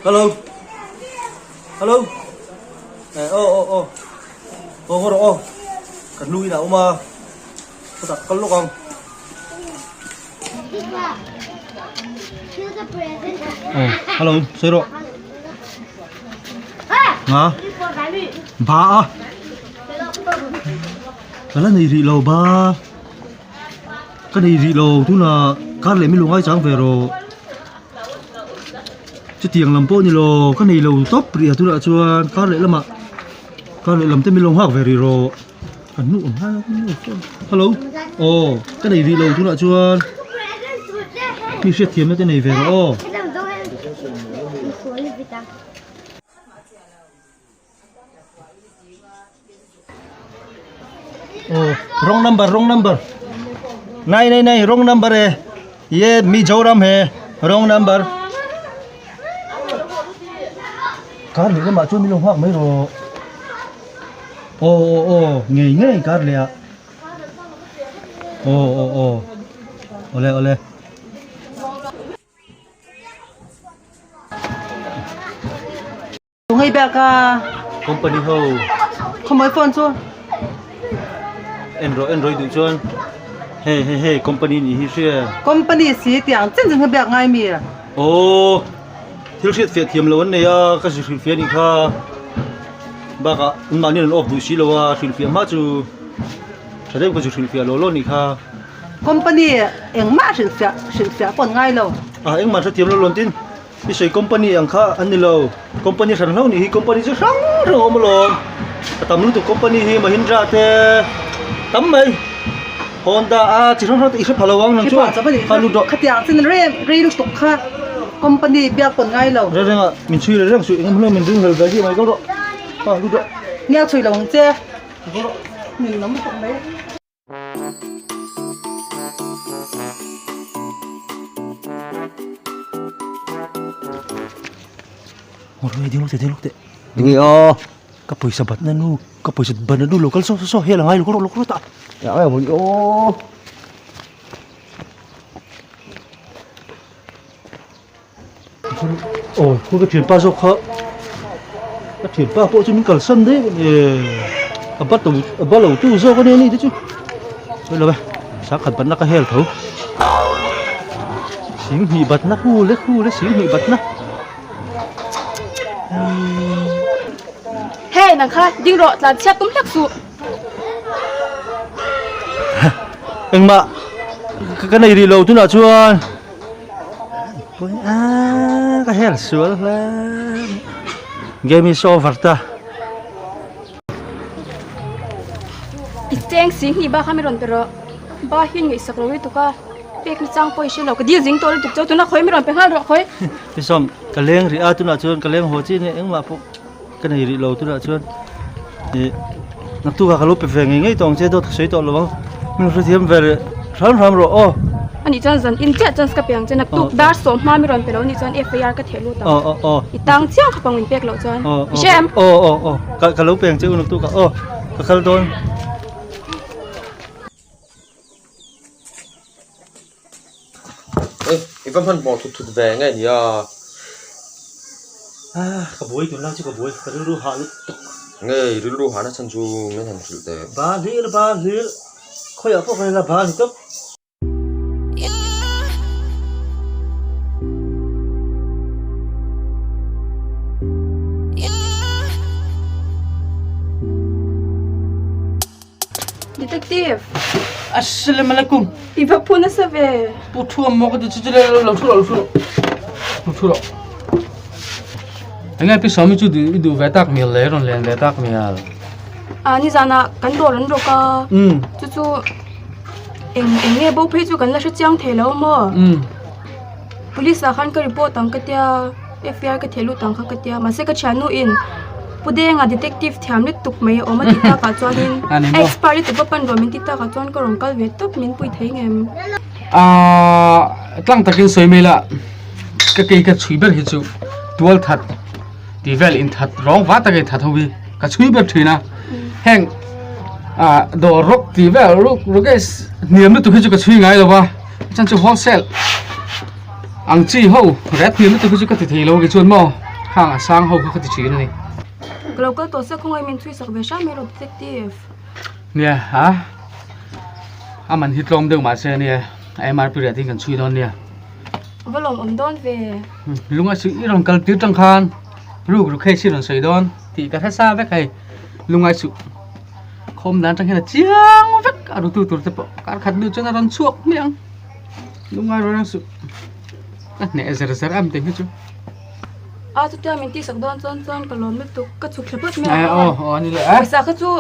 Hello. Hello. Eh aw aw aw. Aw ngaw rawh aw. Ka hnu in a awm a. Chutah ka kal lawk ang. Aw hello sawi rawh. Nga. Ba a. Ka la nei rih lo ba. Ka nei rih lo tunah kar leh milu ngai chang ve rawh. Chutiang lam pawh ni lo ka nei lo tawp rih a tunah chuan kar leh lamah kar leh lam te min lo nghak ve rih rawh ka hnu ang hlai hello aw ka nei rih lo tunah chuan mi hriatthiamna te nei ve rawh aw. Oh, wrong number, wrong number. नहीं नहीं नहीं wrong number है ये मिजोरम है wrong number kar leh lamah chuan min lo nghak mai rawh aw aw aw ngei ngei kar leh ah aw aw aw awle awle. Ngei bek a. Company ho. Khaw phone chu. En rawh en rawh i duh chuan hei hei hei company nih hi hria. Company si tiang chen chen kha biak ngai mi. Aw thil hriat fiah thiam lo an nei a ka zir hrilh fiah a nih kha bakah an mahni an off duh si lo a hrilh fiah hma chu tha deuh ka zir hrilh fiah lo lo a nih kha. Company engmah hrilh fiah hrilh fiah pawh an ngai lo. A engmah hrethiam lo lawn tin. I sawi company ang kha an ni lo, company hran hlauh nih hi company chu hrang hrang a awm alawm, a tam lutuk company hi Mahindra te tam mai, Honda a chi hrang hrang te i hre pha lo ang nang chuan kha lut rawh. Khatiang chin reng rei lutuk kha company biak pawn ngai lo. Reng reng a min chhui reng reng suih engemaw hlauh min ring hlel ve hi mai kal rawh, kha lut rawh. Nia chhui lo ang che. Kal rawh. Min lam lutuk mai. Tinge aw ka pawisa batna nu ka pawisa batna nu lo kal saw saw hel a ngai lo kal rawh lo kal rawh tah ya ngai maw ni aw Aw khaw ka thianpa zawk kha ka thianpa pawh chu min kalsan daih a ni a ba to a ba lo tu zawk a nia ni te chu sawi lo e sangkhat batna ka hel tho singhnih batna hu le hu le singhnih batna. Hey nang kha ding rawh tlan chhiat tum hlek suh. Engmah ka nei rih lo tunah chuan. Ka hel sual hle game is over ta. I cheng si hnih bak kha mi rawn pe rawh ba hi ngaihsak lo lutuk a pek na chang pawh i hre lo ka dil zing tawh lutuk chu tuna khawi mi rawn pe nghal rawh khawi. Tisawm ka leng rih a tunah chuan ka leng haw chi nia engmah pawh ka nei rih lo tunah chuan ih naktuk ah ka lo pe ve ngei ngei tawh ang che dawt ka sawi tawh lo ang min hrethiam ve leh hram hram rawh aw. Ani chuan zan in chiah chance ka pe ang che naktuk dar sawm hma mi rawn pe lo ni chuan FIR ka theh lut ang. Aw aw aw. I tang chiang khawp ang min pek loh chuan. I hre em? Aw aw aw ka ka lo pe ang che u naktuk ah aw ka kal dawn. Ê i va hmanhmawh thut thut ve nge nia. Ah ka buai tun lai chu ka buai ka rilru hah lutuk. Nge i rilru hahna chhan chu min han hrilh teh. Ba hlir ba hlir khawiah pawh ka ila ba ni tawp. Detective. Assalamu alaikum. I va phu nasa ve. Pu thu mo ka ti chu le lo thu lo thu lo thu lo. Engai pi sawmi chu du du ve tak mial le ron len ve tak mial. A ni zana kan dawr an rawk a. Chu chu eng eng nge bo phei chu kan la hre chiang thei lo maw. Police ah khan ka report ang ka tia FIR ka theh lut ang kha ka tia mahse ka thiannu in Pu Denga detective thiam lutuk mai a awm a tih takah chuanin expert lutuk a pan rawh min ti takah chuan ka rawn kal ve tawp min pui thei ngem. Aaa tlang takin sawi mai la ka kei ka chhui ber hi chu tual that tih vel in that rawng va taka in that ho hi ka chhui ber thin a heng ah dawr rawk tih vel ruk ruk e hniam lutuk hi chu ka chhui ngai lo va a chhan chu wholesale ang chi ho ret hniam lutuk hi chu ka ti thei lo ke chuan maw. Khang a sang ho kha ka ti thin a ni. Ka lo kal tawh se khawngaih min chhui sak ve hram mai rawh detective. Nia a a man hi tlawm deuh mahse nia a MRP rate hi kan chhui dawn nia. A va lawmawm dawn ve. Lunga suih i rawn kal tir tang khan ruk ruk hei si rawn sawi dawn tih ka hre sa vek hei lungai suh khawm dan tang hian a chiang vek a rutu tur te pawh kar khat hnu chuan a rawn chhuak hmiah ang lungai rawh reng suh ka hneh zer zer em tih hi chu. A chutia min tihsak dawn chuan chuan ka lawm lutuk ka chhuk thla phawt mai ang aw aw ani leh a pawisa kha chu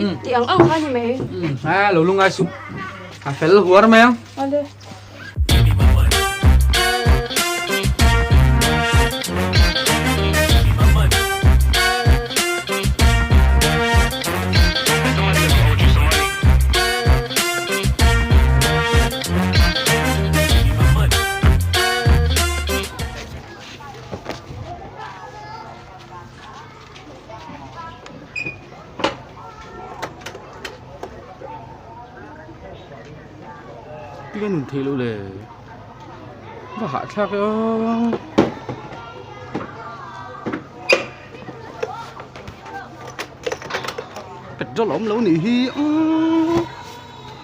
i tih ang ang kha ni mai a lo lungai suh a fel huar mai ang ale. Tinge nun theih loh le va hahthlak e aw. Petrol a awm lo nih hi umm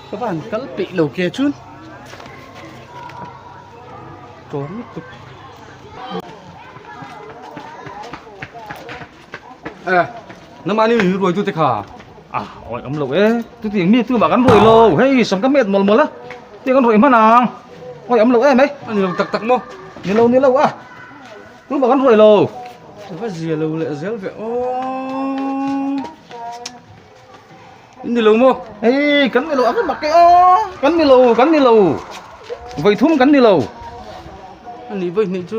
ka va han kal peih lo ke chun. Tawng lutuk. Eh, namani mi ruai tu te kha. Ah, oi om lo e. Tu tiang mi tu ma kan ruai lo. Hei, sam ka met mol mol a. Tiang kan ruai hman ang. Oi om lo e mai. Ani lo tak tak mo. Ni lo ni lo a. Tu ma kan ruai lo. Va zia lo le zel ve o. Ni lo maw? Hei kan ni lo a va mak e aw kan ni lo kan ni lo vawi thum kan ni lo. A nih vawi hnih chu.